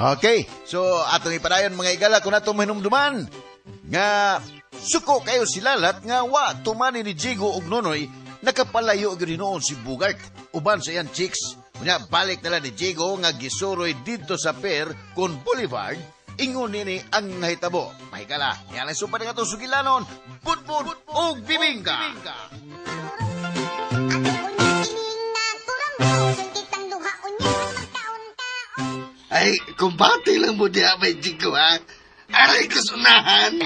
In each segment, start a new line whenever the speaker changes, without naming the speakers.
Okay, so atong ipadayon mga igala kung atong mahinumduman nga suko kayo si Lalat nga wa tumani ni Jigo og Nonoy nakapalayo gyud hinuon si Bugart uban sa iyang chicks. Unya balik nila ni Jigo nga gisuroy didto sa pier kon Boulevard ingon nini ang nahitabo. Mahigala, niya lang sumpad nga itong sugilanon, budbud og bibingka.
Ay, kumbate lang mo diha may Jigo, ha? Aray ko sunahan.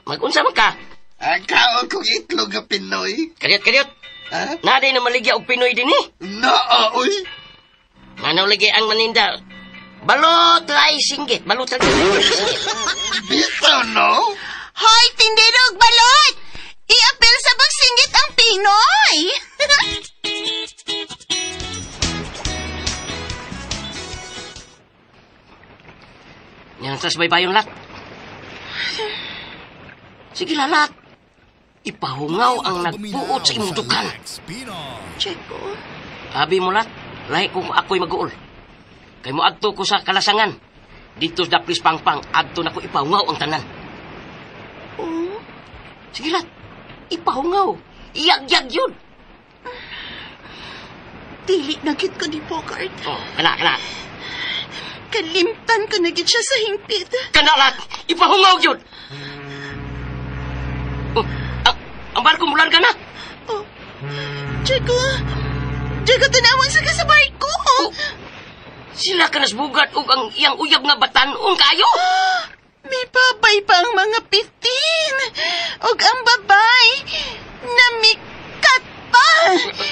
Mag-unsa man ka?
Ang kaon kong itlog nga Pinoy.
Kadiyot, kadiyot.
Ha?
Naday na maligya og Pinoy din eh.
Noo, uy.
Manaw lagi ang maninda. Balot lay singgit. Balot lay singgit.
Bitaw, no?
Hoy, tindero og balot! Iapil sa pagsinggit ang Pinoy!
Yan tas baybayon lat. Sige lalat. Ipahungaw ang nagpuot sa imong dukan.
Chico.
Abi mo lat, lahi kung ako'y mag-uol. Kay mo adto ko sa kalasangan. Dito sa Daplis Pangpang, adto na ko ipahungaw ang tanan.
Oh?
Sige lat, ipahungaw. Iyag-yag yun.
Dili na gid ko ni Bogart.
Oh, kana, kana.
Kalimtan ko na gid siya sa hingpit.
Kana lat, ipahungaw yun. Oh, ang barko mulan ka na.
Oh, Chico, Chico, tanawan sa ka sa barko.
Oh, sila ka nasbugat og ang iyang uyab nga batan-ong kayo.
May babay pa ang mga pitin. Og ang babay, namikat pa.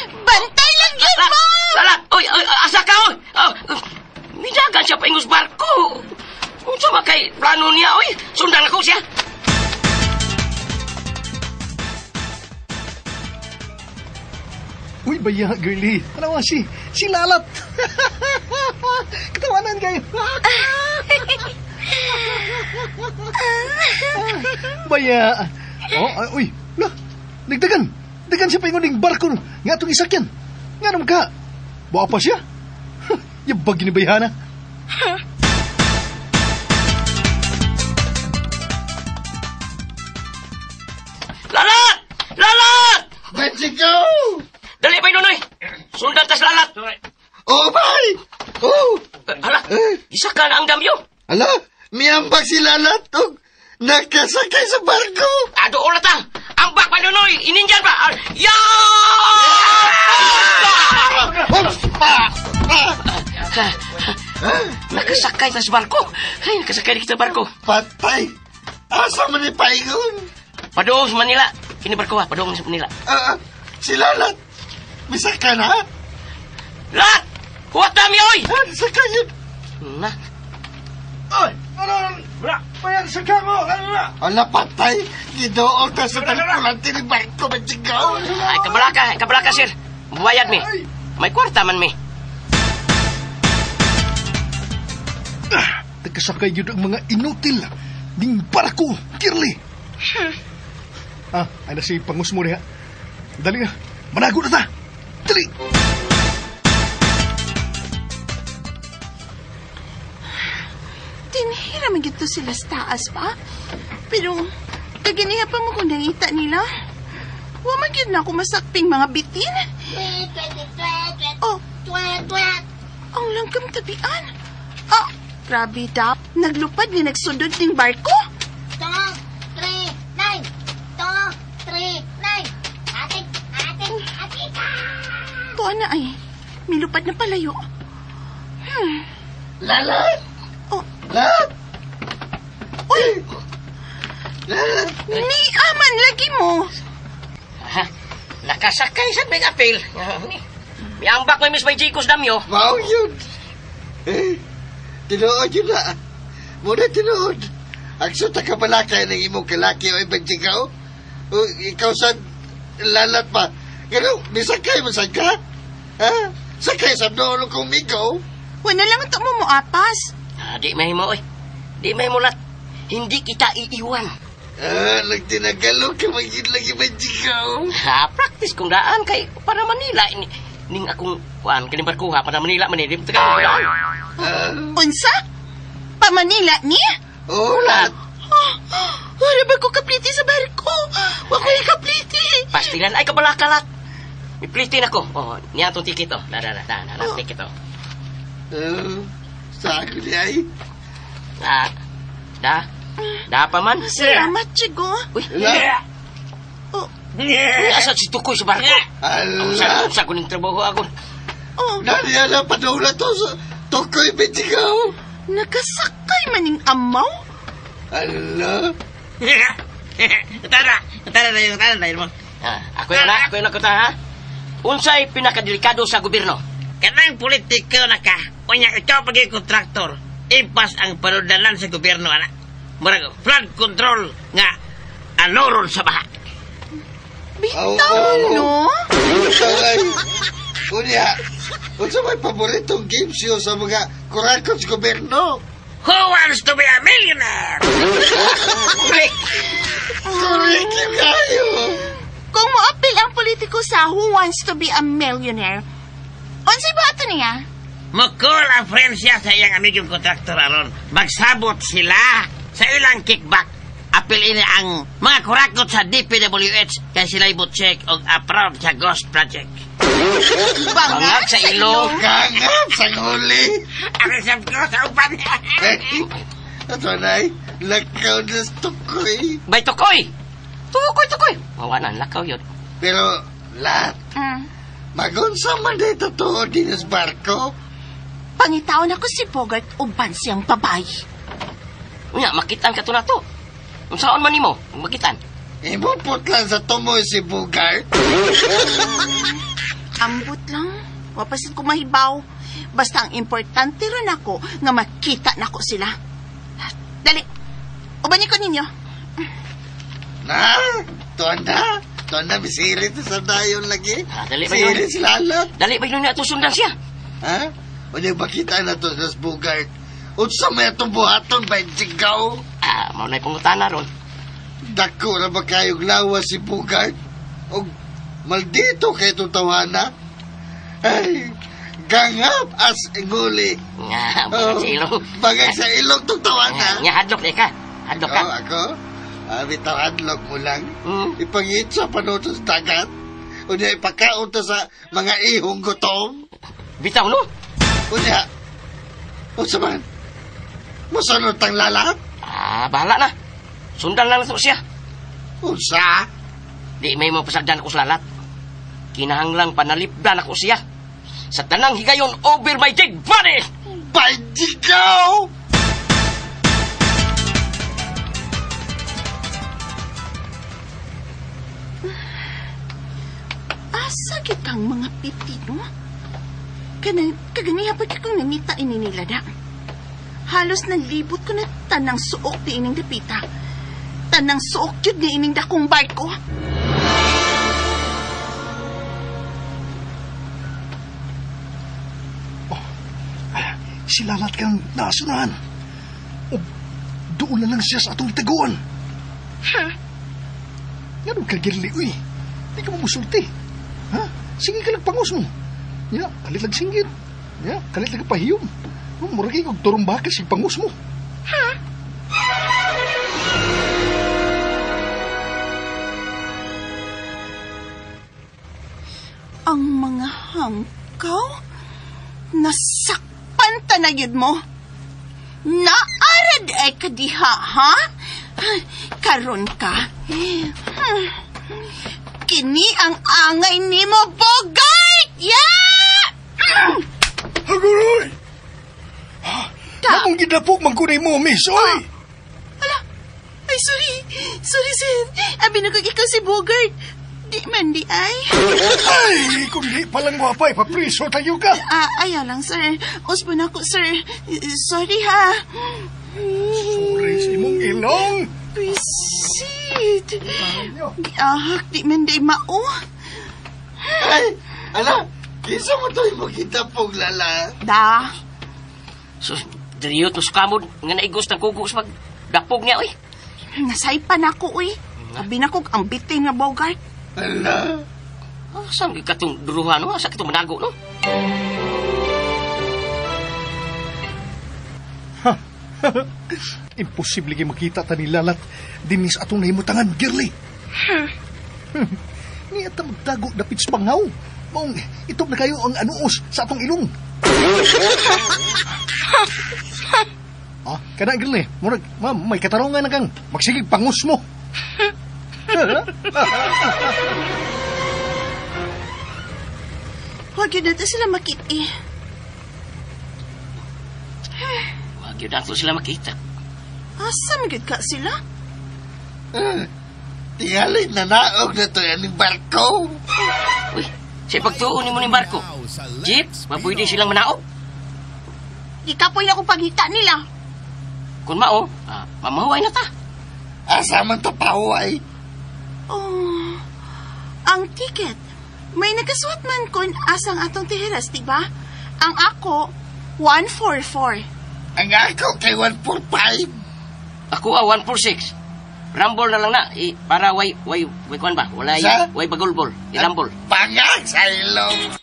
Bantay lang yun mo!
Lalat! Oy, oy, asa ka, oy! Oh, midagan siya paingos barko. Unsa man kay plano niya, oy? Sundan ako siya.
Uy, baya, girlie. Tanawa si Lalat. Katawanan kayo. Baya. Oh, uy, la. Nagdagan. Dagan siya paingon ning barko nga atong isakyan. Nga naman ka. Buwa pa siya. Yabag ni bayhana.
Lalat! Lalat!
Benjigo!
Dali pa, Nonoy! Sundan tas Lalat!
Oh, bay! Oh!
Hala, isa ka na ang damyo!
Hala, miyambak si Lalat og nakasakay sa barko!
Ado ulat ta! Ambak pa, Nonoy! Ininjan pa! Ya! Nakasakay tas barko! Ay, nakasakay na kita barko!
Patay! Asa man ni paingon?
Padoong sa Manila! Kini barko ha, padoong sa Manila.
Si Lalat! Misaka na?
Lalat! Huwat dami, oy!
Sakay yun!
Na.
Oy! Ano? Wala! Bayan, sakay mo! Ano na?
Ala, patay! Gidool ka sa talkulante ni barko, Benjigo!
Ay, kabalaka, kabalaka, sir. Bubayad mi. May kwarta man mi.
Nagkasakay yun ang mga inutil. Ning barko, Kirli. Ah, ay na si pangus mo niya. Dali na, manago na ta. Dali!
Tinhira man gito sila sa taas pa. Pero, kaginiha pa mo kung nangita nila. Wa man gyud na ako masakping mga bitin. Oh, ang langgam tabian. Ah, grabe dap. Naglupad nga nagsundod ning barko.
2, 3, 9. 2, 3, 9. Atik, atik, atik.
Tuwa na ay. Milupad na palayo.
Lalat!
Oh.
Lalat!
Uy!
Lalat!
Ni aman lagi mo.
Ha? Nakasakay sa Big Apple. Miambak may Miss May Jicos damyo.
Wow yun! Eh, tinuod yun na. Muna tinuod. Ang suta ka pala kaya ng imong kalaki o Benjigo. O ikaw sa lalat pa. Gano, misakay mo sa ka? Ha? Sakay sa doon kong migo.
Wala lang ito mo moapas.
Ah, di may mo, oy. Di may mo lat. Hindi kita iiwan.
Ah, nagtinagalog ka magiging lagi Benjigo.
Ha, practice kong daan kay para Manila. Ning akong kuan kaning barkuha para Manila man di taga daan.
Unsa? Pa Manila ni?
Oo, lat.
Oh, wala ba ko kapliti sa barko? Wa ko kapliti.
Pastilan ay kabalakalat. May plitin ako. Oh, niya itong ticket oh. Na, na, na, na, na, ticket oh.
Sa ako ni ay.
Ah, da, da pa man.
Salamat, Chigo.
Uy,
Ala.
Oh,
asa si Tukoy sa barko?
Ala.
Sa ko ng trabaho ako.
oh,
Nani ala, padula to sa Tukoy Bijigaw.
nakasakay maning amaw?
Ala.
Tara, tara na yun, tara na yun mo.
Ah, ako yun na, ako yun ako ta ha. Unsay pinakadelikado sa gobyerno?
Kanang politiko na ka, unya ikaw pag kontraktor, impas ang panudalan sa gobyerno, ana. Murag flood control nga anoron sa baha.
Bitaw, no?
Ay, unya, unsa may paboritong game show sa mga kurakot sa gobyerno?
Who wants to be a millionaire?
Correct.
Correct yun kayo.
Kung moapil ang politiko sa Who Wants to be a Millionaire, unsay ba ato niya?
Mukol ang friend siya sa iyang amigong kontraktor aron. Magsabot sila sa ilang kickback. Apil ini ang mga kurakot sa DPWH kay sila check og approve sa Ghost Project.
Bangag sa ilong.
Gangap sa huli.
Ang isap ko sa upan.
Ato na lakaw na sa tukoy.
Bay Tukoy. Tukoy, Tukoy. Mawanan, lakaw yun.
Pero, lahat, magunsa man dito to din sa barko.
Pangitaon ako si Bogart uban siyang babae.
Unya, makitan ka to na to. Unsaon man nimo, makitan.
Imupot lang sa tumoy si Bogart.
Ambot lang. Wapasin ko mahibaw. Basta ang importante rin ako nga makita nako sila. Dali. Uban ko ninyo.
Na, tuwan na. Tuwan na, misirit sa dayon lagi.
Ah, dali ba yun?
Sirit sila lahat.
Dali ba yun na ito sundan siya?
Ha? Unya makita na to sa Bogart. Unsa may itong buhaton ba jigaw?
Ah, mao na'y pangutana ron.
Dako na ba kayong lawas si Bogart? O maldito kay itong tawana? Ay, gangap as nguli.
Nga, bangag sa ilong.
Bangag sa ilong itong tawana.
Nga, hadlok ka. Hadlok ka.
Oh, ako? Bitaw hadlok mo lang.
Hmm.
Ipangit sa panuto sa dagat. Unya ipakaon to sa mga ihong gutom.
Bitaw no?
Unya, unsa man? Musunod tang lalat?
Ah, bahala na. Sundan lang na to siya.
Unsa?
Di may mapasagdan ako sa lalat. Kinahanglang panalipdan ako siya. Sa tanang higayon over my dead body!
Banjigaw!
Asa kitang mga pipino? Kaganiha pa kong nangita ini nila da. Halos nalibot ko na tanang suok ni ining dapita. Tanang suok yun ni ining dakong barko.
Oh, sila lahat kang nasunahan. O, doon na lang siya sa atong taguan.
Ha?
Ganun ka, girli, uy. Di ka mamusulti. Ha? Sige ka nagpangos mo. Ya, kalit lang singgit. Ya, kalit lang pahiyom. Mura kay kog turong bakas yung pangos mo.
Ha? Ang mga hangkaw, nasakpan tanayod mo. Naarad ay kadiha, ha? Karon ka. Kini ang angay nimo, Bogart! Yeah!
Haguroy! Namong gidapok man kunay mo, miss, oy!
Ala! Ay, sorry. Sorry, sir. Abi na kong ikaw si Bogart. Di man di ay.
Ay, kung di palang wapay, papriso tayo ka.
Ayaw lang, sir. Usbo na ko, sir. Sorry, ha.
Sorry sa imong ilong.
Bisit. Giahak, di man di mao.
Ay, ala, kinsa mo to imong gidapog lala?
Da.
So, diriyo to sa kamod nga naigos ng kugo sa pagdapog niya, oy.
Nasaypan ako, uy. Abi na kog ang bitin nga Bogart.
Ala.
Saan ka itong duruhan, no? Saan ka itong manago, no?
Ha, Imposible kay makita ta ni Lalat dinis atong nahimutangan, girly. Niya ta magtago dapit sa pangaw. Maong itog na kayo ang anuos sa atong ilong. Ah, kana girly, murag ma'am, may katarungan na kang magsigig pangus mo.
Huwag yun natin sila makita eh.
Wag yun nato sila makita.
Asa magyud ka sila?
Tingali na naog na to yan barko.
Uy, sa pagtuon ni mo ni barko. Jeep, mapwede silang manaog.
Di kapoy na kong pagita nila.
Kung mao, mamahuay na ta.
Asa man ta pahuay?
Oh, ang ticket. May nakasuot man kon asang atong tihiras, di ba? Ang ako, 144.
Ang ako kay 145.
Ako 146. Rumble na lang na. Para way kuan ba? Walay, way bagulbol. I-rumble.
Pangag sa ilong.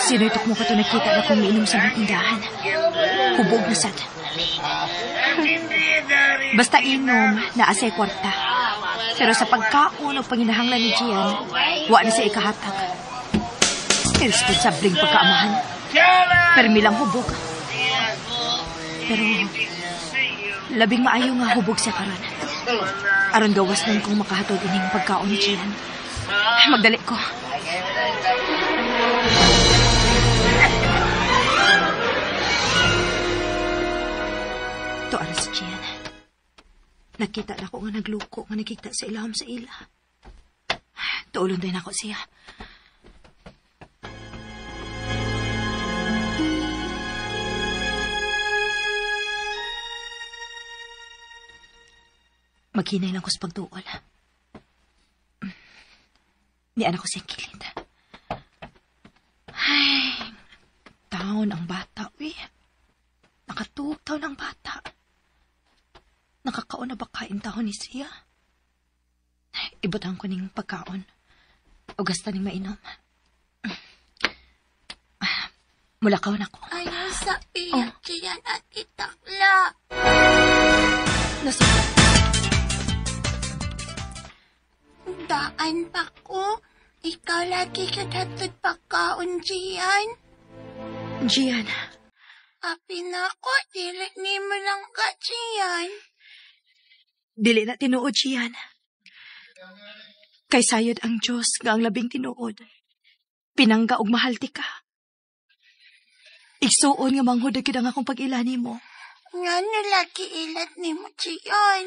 Sinutok mo ka ito nakita na kung miinom sa mga tindahan. Hubog na sad. Basta inom, naasay kwarta. Pero sa pagkaon o panginahanglan ni Gian, wa na siya ikahatag. Irresponsableng pagkaamahan. Permi lang hubog. Pero labing maayo nga hubog siya karon. Aron gawas nun kung makahatod ining pagkaon ni Gian. Magdali ko. Tuara si Gian. Nakita na ko nga nagluko nga nakita sa ilahom sa ila. Tuulon din ako siya. Maghinay lang ko sa pagtuol. Ni anak ko siyang kilid. Ay, taon ang bata, uy. Nakatuog taon ang bata. Nakakaon na ba kain taon ni siya? Ibutang ko ning pagkaon. O gasta ning mainom. Mula kaon ako.
Ay, sa iya, Gian at itakla.
Nasa...
Daan pa ko. Ikaw lagi katatod pagkaon, Gian.
Gian.
Api na ko, dili ni mo lang ka, Gian.
Dili na tinuod, Gian. Kay sayod ang Diyos nga ang labing tinuod. Pinangga og mahal ti ka. Igsuon nga manghud gyud ang akong pag-ilani mo.
Ngano lagi ilat ni mo, Gian?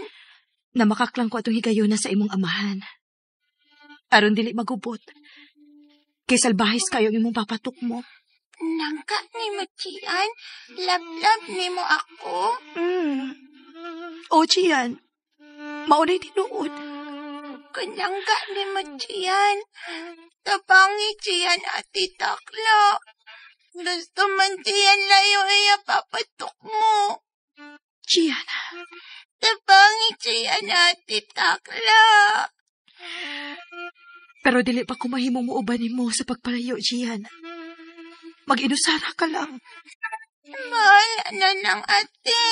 Na makaklang ko atong higayuna sa imong amahan. Aron dili magubot. Kay salbahis kayo ang imong papatok mo.
Nangka ni mo, Gian. Love-love ni mo ako.
O, Gian. Maunay tinuod.
Kung nangka ni mo, Gian. Tabangi, Gian, ati takla. Gusto man, Gian, layo iya papatok mo.
Gian.
Tabangi, Gian, ati takla.
Pero dili pa ko mahimong muuban nimo sa pagpalayo, Gian. Mag-inusara ka lang.
Bahala na lang, ate.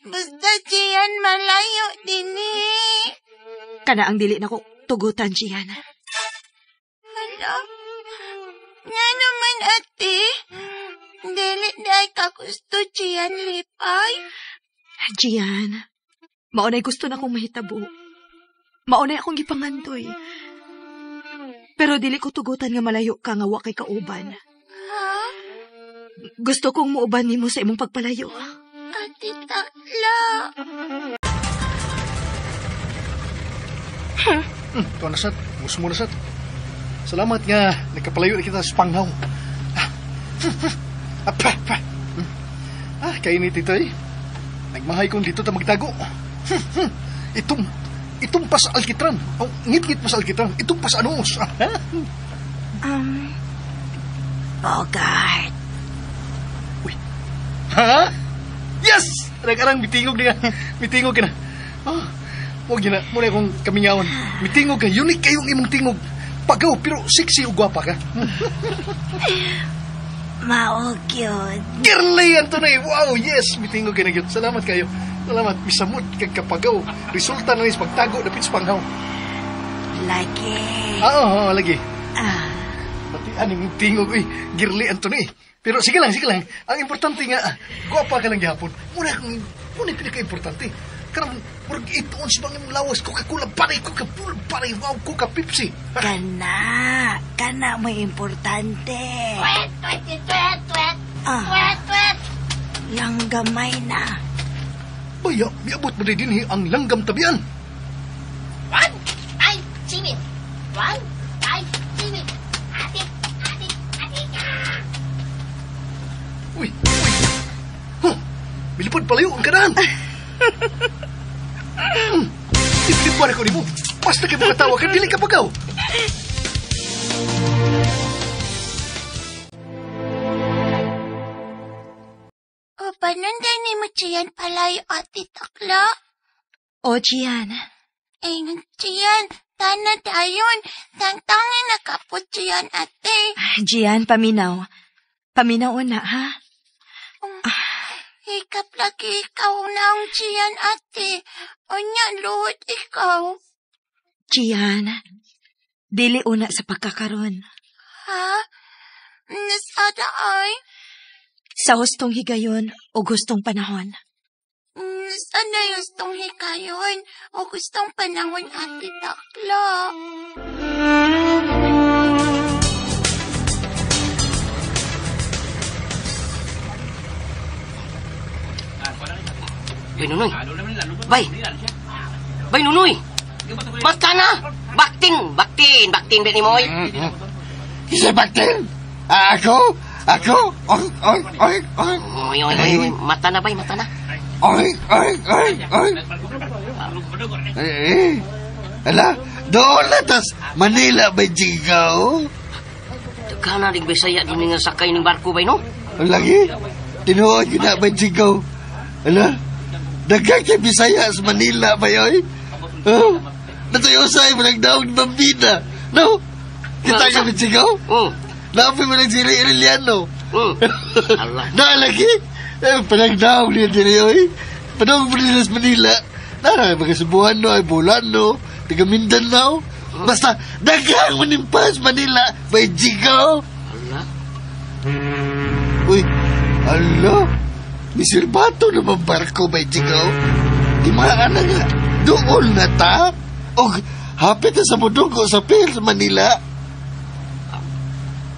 Basta, Gian, malayo din eh.
Kana ang dili na ko tugutan, Gian.
Hala? Nga naman, ate. Dili na ay kagusto, Gian, lipay.
Gian, maunay gusto na kong mahitabo. Maunay akong gipangandoy. Pero dili ko tugutan nga malayo ka nga wa kay kauban.
Ha?
Gusto kong muuban nimo sa imong pagpalayo.
Ate Takla.
Ito na, sat. Gusto mo na, sat. Salamat nga. Nagkapalayo na kita sa panghaw. Kainit ito eh. Nagmahay kong dito ta magtago. Itong pa sa alkitran. Oh, ngit-ngit pa sa alkitran. Itong pa sa anos.
Bogart.
Uy. Ha? Yes! Arang-arang, mitingog na. Mitingog ka na. Oh, Huwag yun na, muna akong kamingawan. Mitingog ka, unique kayong imong tingog. Pagaw, pero sexy o gwapa ka.
Maog yun.
Girly, Anthony! Wow, yes! Mitingog ka na yun. Salamat kayo. Salamat, misamot kag kapagaw. Resulta na is pagtago dapit sa panghaw.
Lagi.
Oo, lagi.
Ah.
Pati aning tingog, uy, girly, Anthony. Pero sige lang, sige lang. Ang importante nga, gwapa ka lang gihapon. Muna akong, muna pinaka-importante. Karang, murag 8 ounce bang imong lawas, Coca-Cola, pare, Coca-Cola, pare, wow, Coca-Pepsi.
Kana, kana may importante.
Twet, twet, twet, twet.
Ah.
Twet, twet.
Langgamay na.
Baya, miabot mo din ang langgam tabian.
1, 5, 7. 1, 5, 7. Atik, atik, atik.
Uy, uy. Huh, milipad palayo ang kanaan. Iplipad ako nimo. Basta kay makatawa ka, dili ka pagaw.
O, panunday ni mo, Gian, palay, Ate Takla.
O, Gian.
Eh, Gian, tana dayon. Tangtangin na kapot, Gian, ate.
Gian, paminaw. Paminaw na, ha?
Hikap lagi ikaw na ang Gian, ate. Unya, luhod ikaw.
Gian, dili una sa pagkakaron.
Ha? Nasada ay?
Sa hustong higayon o gustong panahon.
Sana gustong higayon o gustong panahon, Ate Takla.
Bay, Nunoy. Bay. Bay, Nunoy. Basta na. Baktin, baktin, baktin ba ni Moy?
Isa baktin? Ako? Ako? Oy, oy, oy, oy.
Oy, oy, oy, oy. Mata na, bay, mata na.
Oy, oy, oy, oy. Eh, ala, doon na tas Manila ba jigaw?
Daghan na rin Bisaya din nga sakay ng barko, bay, no?
Lagi, tinuod yun na ba jigaw? Ala, daghan kay Bisaya sa Manila ba yoy? Oh, natuyo sa mo nagdaog bambina. No? Kita ka ba jigaw?
Oo.
Naapin mo lang si Iriliano.
Ala.
Na lagi, panagdaog niya diri oy. Panahon mo nila sa Manila. Nara, mga Cebuano, ay Bolano, taga Mindanao. Basta, daghang manimpas Manila, may jigaw.
Ala.
Uy, ala, misilbato naman barko, may jigaw. Di maan na nga, doon na ta. O, hapit na sa mudunggo sa pier sa Manila.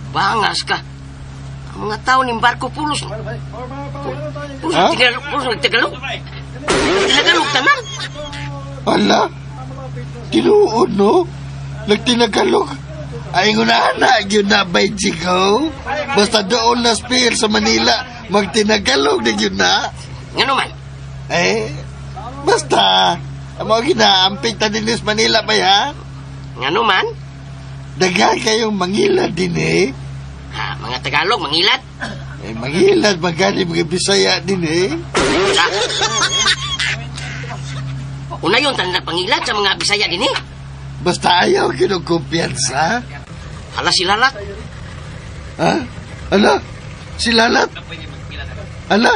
Bangas ka. Ang mga tao ng barko pulos. Pulos
Ha?
Tagalog, pulos Tagalog. Tagalog tanan.
Ala, tinuod no? Nagtinagalog. Ay, na, yun na bay jigaw. Basta doon na spear sa Manila, magtinagalog na yun na.
Nga naman?
Eh, basta, ang mga ginaamping ta din sa Manila ba ha?
Nga naman?
Daghan kayong mangilad din eh.
Ha, mga Tagalog, mangilad?
Eh, mangilad, magani mga Bisaya din eh.
Sa... Una yun, tanan pangilad sa mga Bisaya din eh.
Basta ayaw kinukumpiyansa.
Hala si Lalat.
Ha? Ala? Si Lalat? Ala?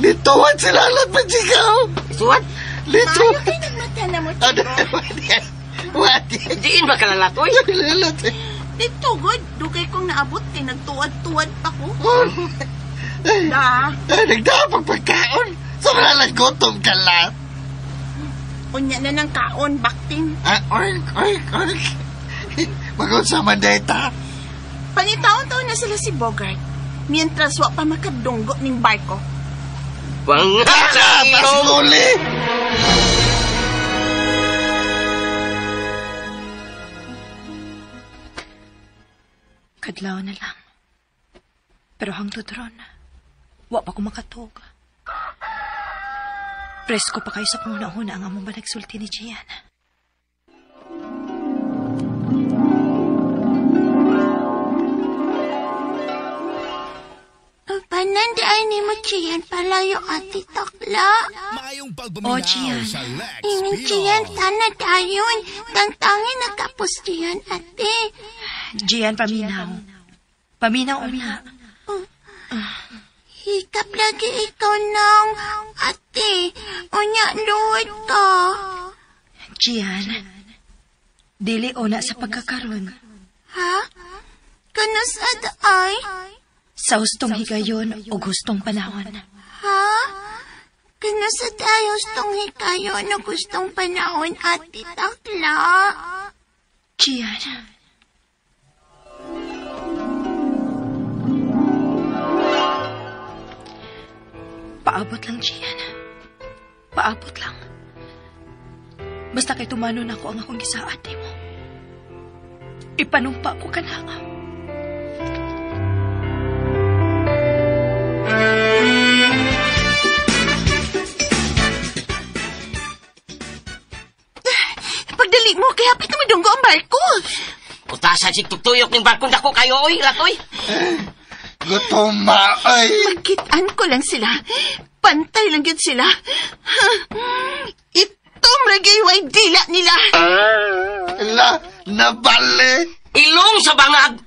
Lituan si Lalat ba, Jigaw?
Lituan?
Lituan.
Maayo kayo nagmata na mo,
Ano?
Chigo.
Diin ba kalalat, oy?
Lalat eh.
Dito, god. Dugay kong naabot kay nagtuwad-tuwad pa ko. Da.
Ay, nagdapag pagkaon. Sa malalat gutom ka lang.
Unya na ng kaon, baktin.
Ah, oink, oink, oink. Magunsa man data.
Pangitaon-taon na sila si Bogart. Mientras wa pa makadunggo ning barko.
Bangat sa ilong!
Pasinguli!
Kadlaw na lang. Pero hangtod ron, wa pa ko makatug. Presko pa kayo sa kung una-una ang among banagsulti ni Gian.
Pana Tanan di ay ni mo, Gian, palayo ati takla.
O, Gian.
Ingon, Gian, tanan dayon. Tangtangin nagkapos, Gian, ate.
Gian, paminaw. Paminaw una.
Hikap lagi ikaw nang, ate. Unya, luwad ka.
Gian, dili una sa pagkakaron.
Ha? Kanusad ay?
Sa hustong higayon o gustong panahon.
Ha? Kanusad ay hustong higayon o gustong panahon, ate takla?
Gian. Paabot lang, Gian. Paabot lang. Basta kay tumanon ako ang akong gisaad mo. Ipanumpa ko ka na.
Pagdali mo, kaya hapit na madunggo ang barko.
Utasan si tugtuyok ng barkong dako kayo, oy, latoy.
Gutom ma, ay.
Magkitaan ko lang sila. Pantay lang yun sila. Itom ragay dila nila.
La, nabali.
Ilong sa bangag.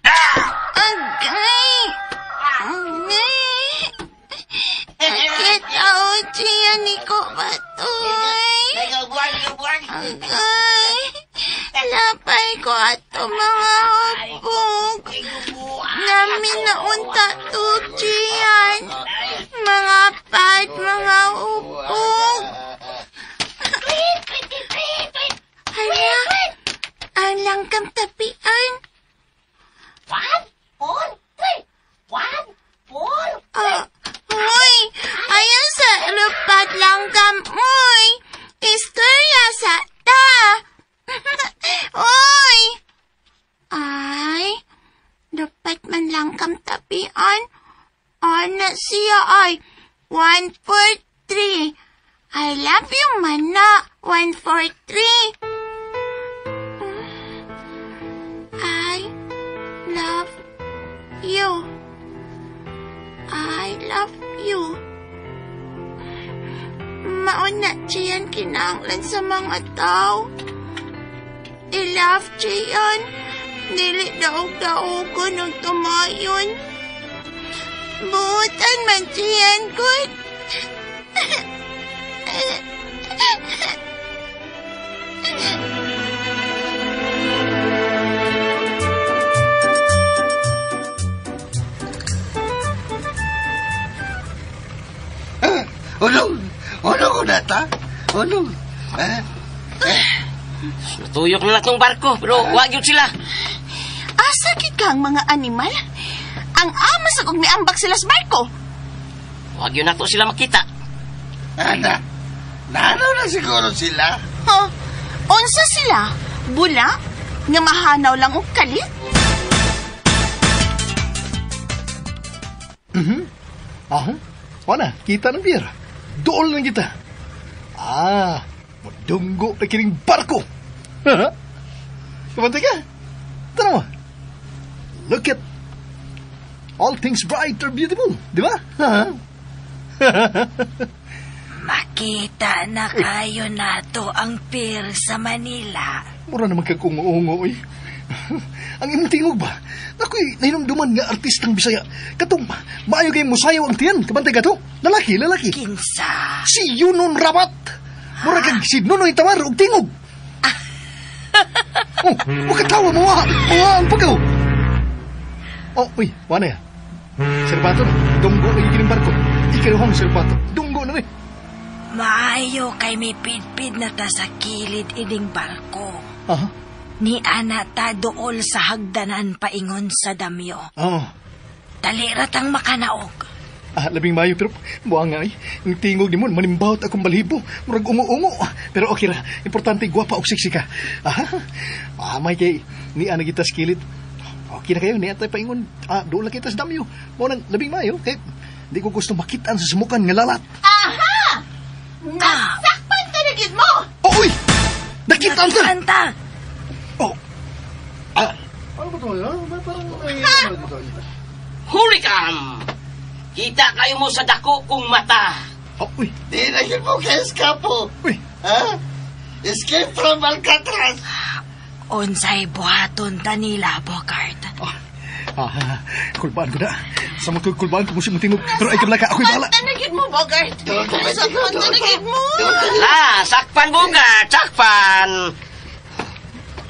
Agay! Agay! Sakit ako, Gian, ni ko batoy. Agay! Lapay ko ato mga hapog. Namin na unta to, Gian. Mga pad, mga upog. Hala, ang langkam tapian.
1, 4, 3. 1, 4, 3.
Hoy, ayaw sa lupat langgam, oy. Istorya sa ta. Oy. Ay, lupat man langgam tapian. Ana siya ay 1, 4, 3. I love you man na. 1, 4, 3. I love you. I love you. Mauna, Gian, kinahanglan sa mga tao. I love Gian. Dili daog-daogon og tumayon. Buutan man, Gian, good.
Unong, unong ko na ta? Unong.
Natuyok na lang tong barko, pero wag yun sila.
Asa gid ka ang mga animal? Ang amas og miambak sila sa barko.
Wag yun nato sila makita.
Ana, nano na siguro sila?
Huh? Unsa sila? Bula? Nga mahanaw lang og kalit?
Aha. Wala, kita ng beer. Dool lang kita. Ah, madunggo na kining barko. Kumantay ka. Tanaw mo. Look at all things bright are beautiful. Di ba?
Makita na kayo nato ang pier sa Manila.
Mura naman kag ungo-ungo, oy. Ang imong tingog ba? Nakoy, nahinumduman nga artistang Bisaya. Katong, maayo kay musayaw ang tiyan. Kabantay ka to? Lalaki, lalaki.
Kinsa?
Si Yunon Rabat. Mura kag si Nunoy Tamar og tingog. Oh, makatawa mo ha. Mga ang pagaw. Oh, uy, wala ya. Serbato na. Dunggo na gikining barko. Ikaduhang serbato. Dunggo na ni.
Maayo kay may pidpid na ta sa kilid ining barko.
Aha.
Ni ana ta dool sa hagdanan paingon sa damyo.
Oh.
Dalira tang makanaog.
Ah, labing mayo pero buang nga ay. Ang tingog ni mo manimbawot akong balhibo. Murag ungo-ungo. Pero okay ra. Importante gwapa og sexy ka. Ah, may kay ni ana kita sa kilid. Okay na kayo, ni atay paingon. Ah, dool na kita sa damyo. Mao nang labing mayo kay di ko gusto makitaan sa sumukan nga lalat.
Aha! Nasakpan ka na gid mo!
Oh, uy!
Anta.
Oh. Ah, ano ba ito? Parang may...
Huli kam! Kita kayo mo sa dako kong mata.
Oh, uy.
Di na yun mo kay eskapo.
Uy.
Ha? Escape from Alcatraz.
Unsay buhaton ta nila, Bogart.
Kulbaan ko na. Sa mga kulbaan ko mo si Mutingog. Pero ay kablaka, ako'y bahala.
Tanagin mo, Bogart. Sakpan tanagin mo.
La, sakpan, Bogart. Sakpan.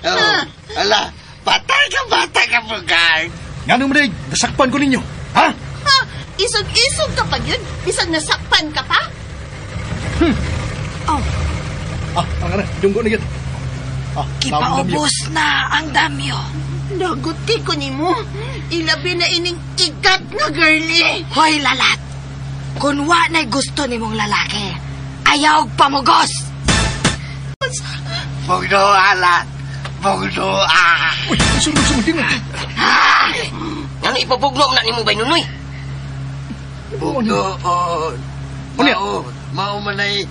Oh, ala, patay ka, bata ka, Bogart.
Nga nung madig, nasakpan ko ninyo. Ha?
Ha? Isog-isog ka pa yun? Bisag nasakpan ka pa?
Oh.
Ah, ang ano, dunggo na yun. Ah,
Kipaubos na ang damyo.
Naguti ko ni mo. Ilabi na ining igat na girlie.
Hoy, lalat. Kung wa na'y gusto ni mong lalaki, ayaw pamugos.
Bugno, alat. Bugno, ah.
Uy, sunod, sunod,
Ah! Ano ipabugno na ni mo ba, Nunoy?
Bugno, oh. Mao, mao man ay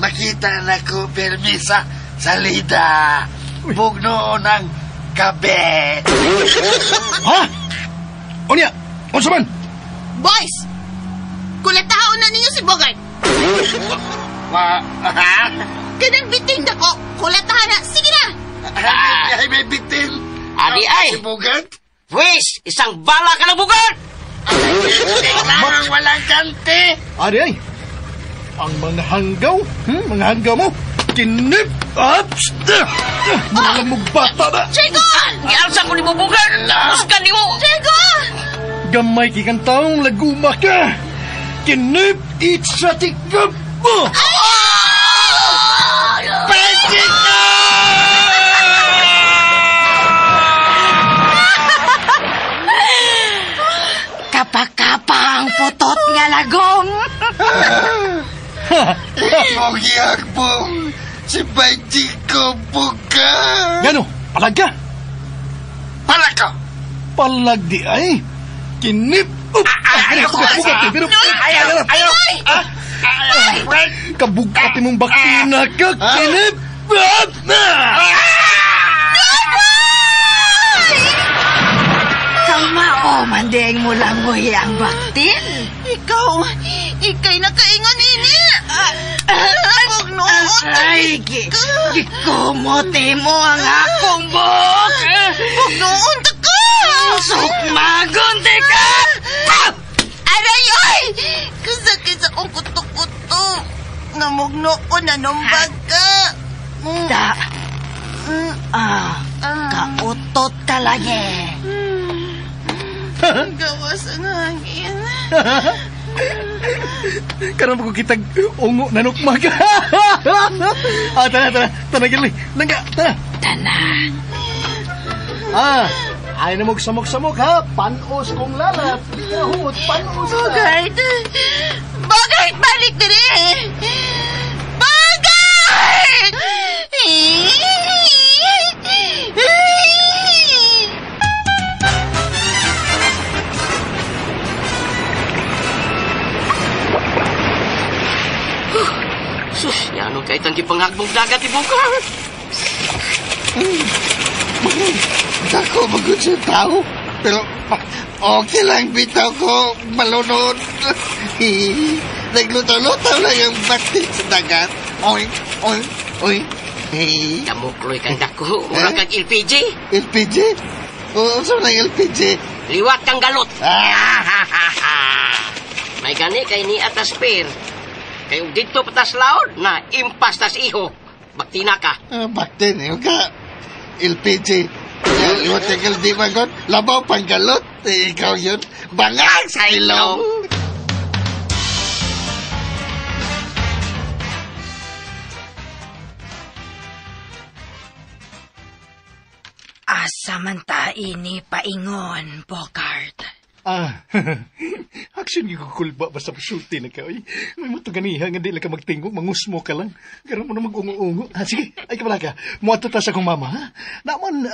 makita na ko permisa salida. Bugno ng kabet.
Ha? Onya, unsa man?
Boys! Kulataon na ninyo si Bogart.
Ma, ha?
Kanang biting dako, kulatahan na. Sige na!
Ay, may bitin.
Adi ay!
Si Bogart?
Wis, isang bala ka ng Bogart!
Walang walang kante.
Adi ay! Ang mga hanggaw, mga hanggaw mo, kinip! Ups! Mga mo bata na!
Trigon!
Gialsa ko ni mo, Bogart! Buskan ni mo!
Trigon!
Gamay kikang taong laguma ka! Kinip! Itsa tikap mo!
Pwede ka!
Kapakapa ang putot nga lagom.
Pogi-akbong si Bajiko Buka.
Gano? Palag ka?
Palag ka!
Palag di ay! Kinip!
Ayaw! Ayaw! Ayaw!
Kabugati mong baktina ka! Kinip!
Kamao man ding mo langoy ang baktin.
Ikaw, ikay nakaingon ini. Bugnoon.
Ay, gikumote mo ang akong buhok.
Bugnoon ta ka.
Sukmagon te ka.
Aray, oy! Kasakit sa akong kuto-kuto. Namugno ko na numbag ka.
Da. Ah, kautot ka lagi.
Gawas ang hangin.
Karon ko kitag ungo na nukmag. Ah, tara, tara. Tara, Girlie. Langga, tara.
Tana.
Ah, ay na magsamok-samok ha. Panos kong lalat. Di ka humot, panos ka.
Bogart! Bogart, balik diri! Bogart!
Sus, yan ang kahit ang gipangagbong dagat, Bogart.
Dako magod sa tao. Pero okay lang bitaw ko malunod. Nagluto-luto lang ang batik sa dagat. Oy, oy, oy.
Damukloy kang dako. Mura kang LPG.
LPG? O, saan ang LPG?
Liwat kang galot. May gani kay ni atas per. Kay ug didto patas laod na impas tas iho. Baktina ka.
Baktin, yung ka. LPG. Liwat kang galot, di magon. Labaw pang galot. Eh, ikaw yun. Bangag sa ilong.
Asa man ta ini paingon, Bogart.
Ah, action yung kukulba basta pasulti na ka. Oy, may matuganiha nga di lang ka magtingo, mangusmo ka lang. Karon mo na mag-ungo-ungo. Ah, sige, ay kabala ka. Muadto ta sa akong mama, ha? Naman,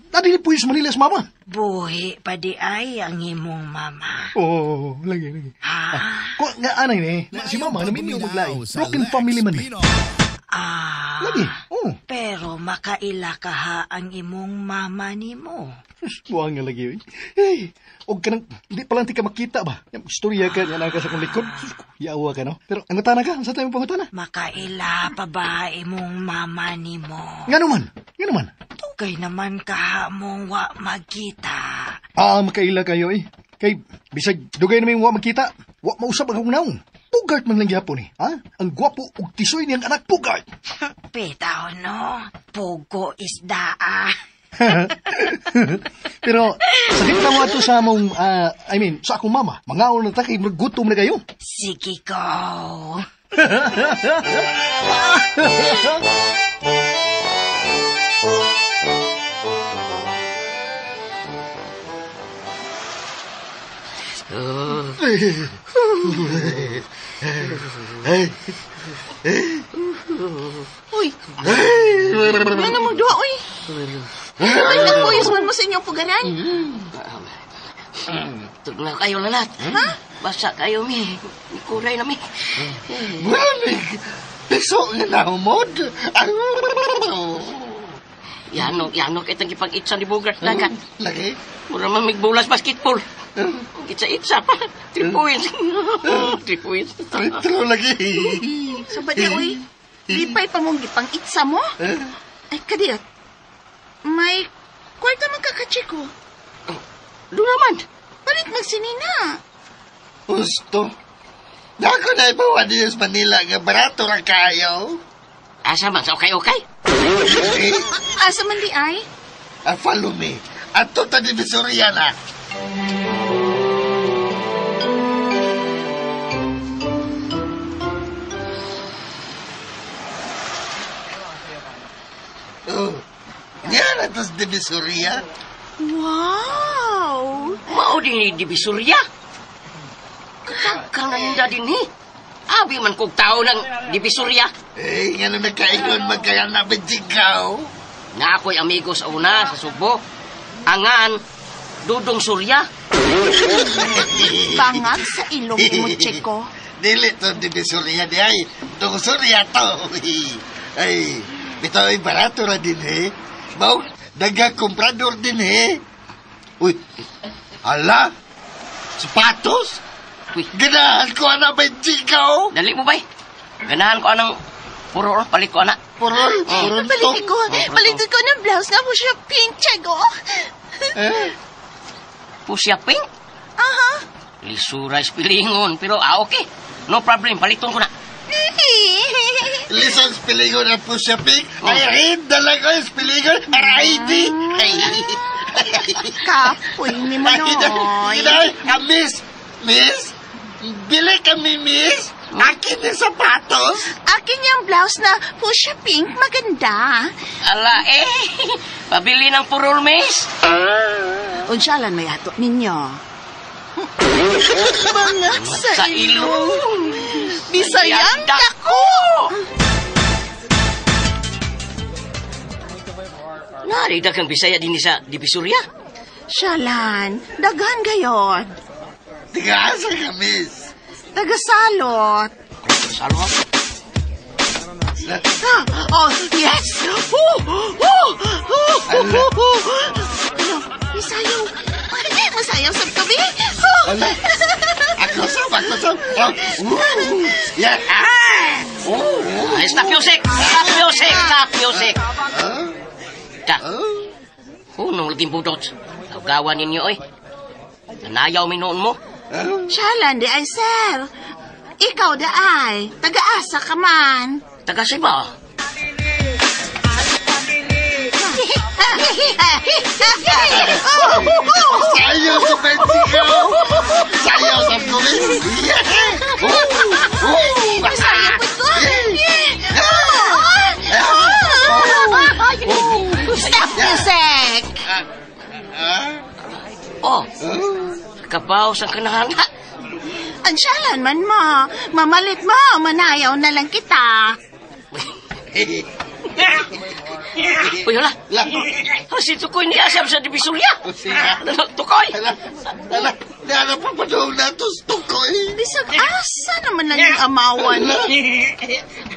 nadili po sa Manila sa mama.
Buhi pa di ay ang imong mama.
Oo, oh, lagi, lagi.
Ha?
Ko, nga, anay ni, si mama, namin yung maglay. Broken family man.
Ah.
Lagi, oh.
Pero makaila ka ha ang imong mama nimo.
Buang nga lagi, oy. Hey, og kanang, di pa lang ti ka makita ba? Istorya ka, yan ka sa kong likod. Yawa ka, no? Pero, ang utana ka, sa tayo mong pangutana?
Makaila pa ba imong mama nimo?
Nga naman, nga naman.
Tugay naman ka mong wa magkita.
Ah, makaila kayo, eh. Kay, bisag, dugay na may wa magkita. Wa mausap ang akong naong. Bugart man lang gyapon eh. Ha? Ang gwapo og tisoy niyang anak, Bugart.
Bitaw, no? Pugo isda, ah.
Pero, sakit na mo ato sa among, I mean, sa akong mama. Mangaon na ta kay gutom na kayo.
Sige ko.
Uy! Ano mong duha, uy? Ay, nagpuyos man mo sa inyong pugaran.
Tugnaw kayo lalat. Ha? Basa kayo, mi. Ikuray na, mi.
Maraming piso nga nahumod.
Yanok itang ipag-itsa ni Bugart dagat.
Lagi?
Mura man migbulas basketball. Itsa-itsa pa. 3 points. 3 points.
True lagi.
So ba di, uy? Lipay pa mong gipang itsa mo? Ay, kadiyot. May kwarta man kakachiko.
Doon naman.
Palit magsinina.
Gusto. Dako na ibawa niyo sa Manila nga barato ra kayo.
Asa man sa okay-okay?
Asa man di ay?
Follow me. Ato ta Divisoria na. Oh, nga na to sa Divisoria.
Wow!
Mao din ni Divisoria. Kagkang naninda din eh. Abi man kog tao ng Divisoria.
Eh, nga na nakaingon magkaya na ba jigaw?
Na ako'y amigo sa una, sa Subo. Angan, Dudong Surya.
Bangag sa ilong mo, Chico.
Dili to Divisoria di ay. Dudong Surya to. Ay, bitaw ay barato ra din eh. Mau, daga komprador din eh. Uy, hala? Sapatos?
Uy.
Ganahan ko ana ba jigaw?
Dali mo, bay. Ganahan ko anang puro, palit ko ana.
Purol, purol to.
Palitin ko. Palitin ko ng blouse na mo siya pink, Chico.
Eh,
Pusya pink?
Aha.
Lisura is pilingon, pero okay. No problem, paliton ko na.
Listen, pilingon ang pusya pink. Ay, rin, dala ko yung pilingon. R.I.D. Ay,
Kapoy ni Manoy.
Inay, miss, miss, bili kami, miss. Akin yung sapatos.
Akin yung blouse na fuchsia pink, maganda.
Ala eh, pabili ng purol, miss.
Unsyalan may ato ninyo. Bangag sa ilong. Bisayang dako.
Nari daghang Bisaya din sa Divisoria.
Syalan, daghan gayod.
Tiga-asa ka, miss.
Tagasalot.
Salot?
Oh, yes! Oh, oh, oh, oh, oh. Masayaw. Masayaw sa tabi.
Ala. Ako sab, ako sab. Oh, yeah. Ah!
Oh. Stop music! Stop music! Stop music! Ta. Hunong laging budot. Tawgawan ninyo, oy. Nanayaw mi noon mo.
Syalan di ay, sir. Ikaw da ay. Taga-asa ka man.
Taga Cebu.
Sayaw sa Mexico! Sayaw sa Kuwait!
Masayaw po ko! Stop music!
Oh, kabaw sa kanahanga.
Ang syalan man mo. Mamalit mo, manayaw na lang kita.
Uy, hala. Si Tukoy niya siya sa Divisoria. Tukoy!
Hala, hala. Ano pa pa doon na ito, Tukoy?
Bisag asa naman na yung amawan.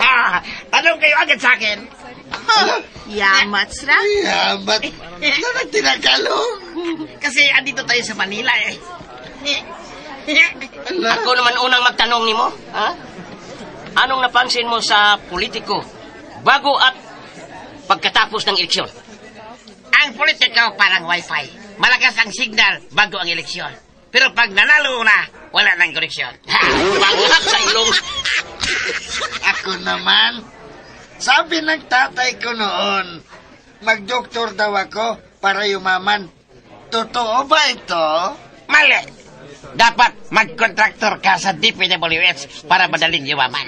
Ha, tanong kayo agad sa akin.
Ha, yamats ra.
Yamat. Ano tinagalog?
Kasi andito tayo sa Manila eh.
Ako naman unang magtanong nimo, ha? Anong napansin mo sa politiko bago at pagkatapos ng eleksyon?
Ang politiko parang wifi. Malakas ang signal bago ang eleksyon. Pero pag nanalo na, wala nang koneksyon.
Bangak sa ilong.
Ako naman. Sabi ng tatay ko noon, magdoktor daw ako para yumaman. Totoo ba ito?
Mali! Dapat magkontraktor ka sa DPWH para madaling yumaman.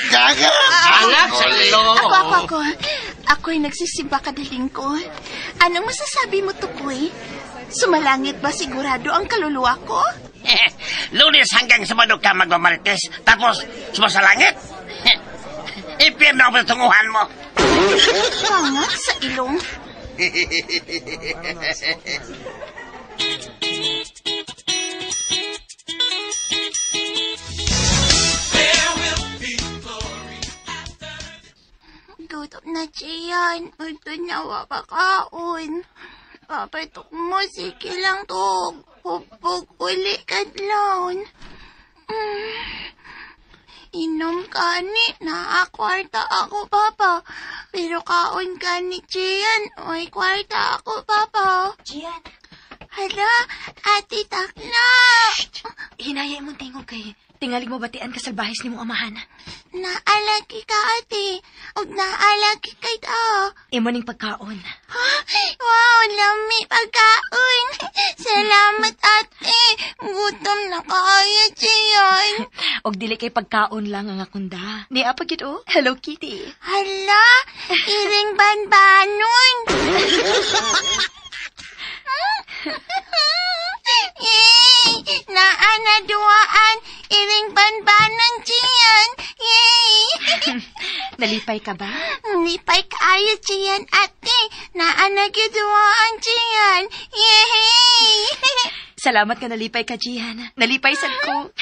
Gaga!
Bangak sa ilong.
Ako. Ako'y nagsisimba kadaling ko. Anong masasabi mo, Tukoy? Sumalangit ba sigurado ang kaluluwa ko?
Lunes hanggang Sabado ka magmamarites, tapos sumasalangit. Impyerno ang patunguhan mo.
Bangak sa ilong. Gutom na, Gian. Ito na wapakaon. Papatok mo, sige lang to. Hubog uli kadlawon. Inom ka ni, naakwarta ako, Papa. Pero kaon ka ni Gian, may kwarta ako, Papa.
Gian,
Hala, Ate Takna.
hinaya imong tingog kay tingalig mo batian ka salbahis nimong amahan.
Naalagi ka, ate. Ug naalagi kay ta.
Imo ning pagkaon.
Ha? Wow, lami pagkaon. Salamat, ate. Gutom na kaayo, Gian.
Og dili kay pagkaon lang ang akunda. Niya pa gyud oh, Hello Kitty.
Hala, iring banbanon. Yay! Naa na duaan, iring banbanon, Gian. Yay!
Nalipay ka ba?
Lipay kaayo, Gian, ate. Naa na gyud duaan, Gian. Yay!
Salamat nga nalipay ka, Gian. Nalipay sad ko.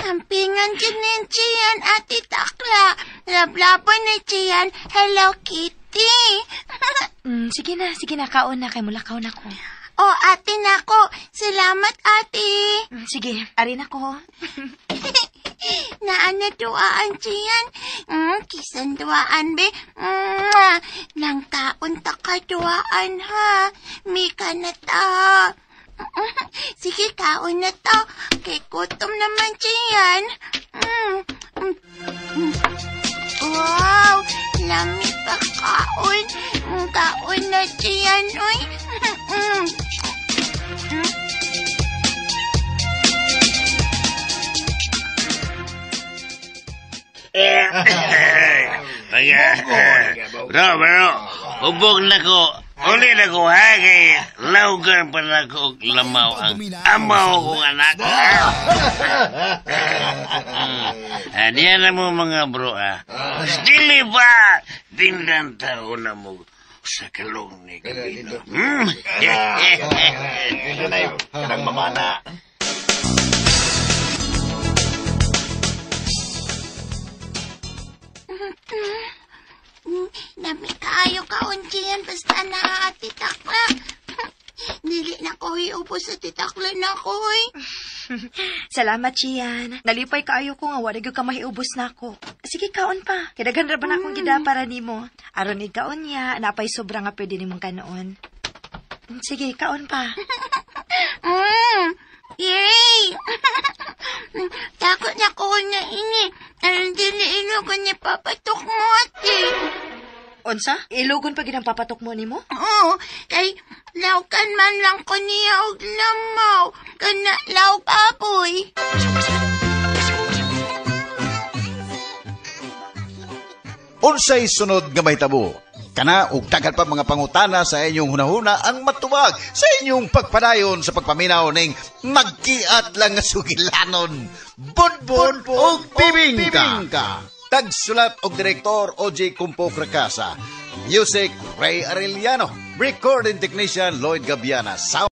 Ampingan gyud ni Gian, ate Takla. Lablabon ni Gian, Hello Kitty.
Sige na, kaon na kay mulakaw na ko.
O, ate nako. Salamat, ate.
Sige, ari na ko.
Naa na duaan, Gian. Kisan duaan, be. Mwah. Lang taon ta ka duaan, ha. Mika na ta. Sige, kaon na to. Kay gutom naman, Gian. Wow, lami pa kaon. Kaon na, Gian, uy.
Bro, hubog na ko. Uli na ko, ha? Kay laugan pa na ko lamaw ang amaw kong anak. Diyan na mo mga bro, ha? Dili ba? Tindan tao na mo sa kalong ni Gabino.
Ito na yun. Kanang mamana.
Nami kaayo kaon, Gian, basta na ate Takla. Dili na ko iubos sa titakla na ko, eh.
Salamat, Gian. Nalipay kaayo ko nga wala gyud ka mahiubos na ako. Sige, kaon pa. Kay daghan ra ba na akong gida para nimo. Aron ni kaon niya, napay sobra nga pwede nimong kanoon. Sige, kaon pa.
Yay! Takot na ko na ini. Aron dili ilugon ni papatok mo, ate.
Unsa? Ilugon pa gid ang papatok mo nimo?
Oo, kay laukan man lang ko niya og lamaw. Kana law baboy.
Unsay sunod nga mahitabo? Kana og daghan pa mga pangutana sa inyong hunahuna ang matubag sa inyong pagpadayon sa pagpaminaw ning magkiat lang nga sugilanon. Bonbon og bibingka. Tagsulat og direktor OJ Kumpo Krakasa. Music Ray Arellano. Recording technician Lloyd Gabiana. Sound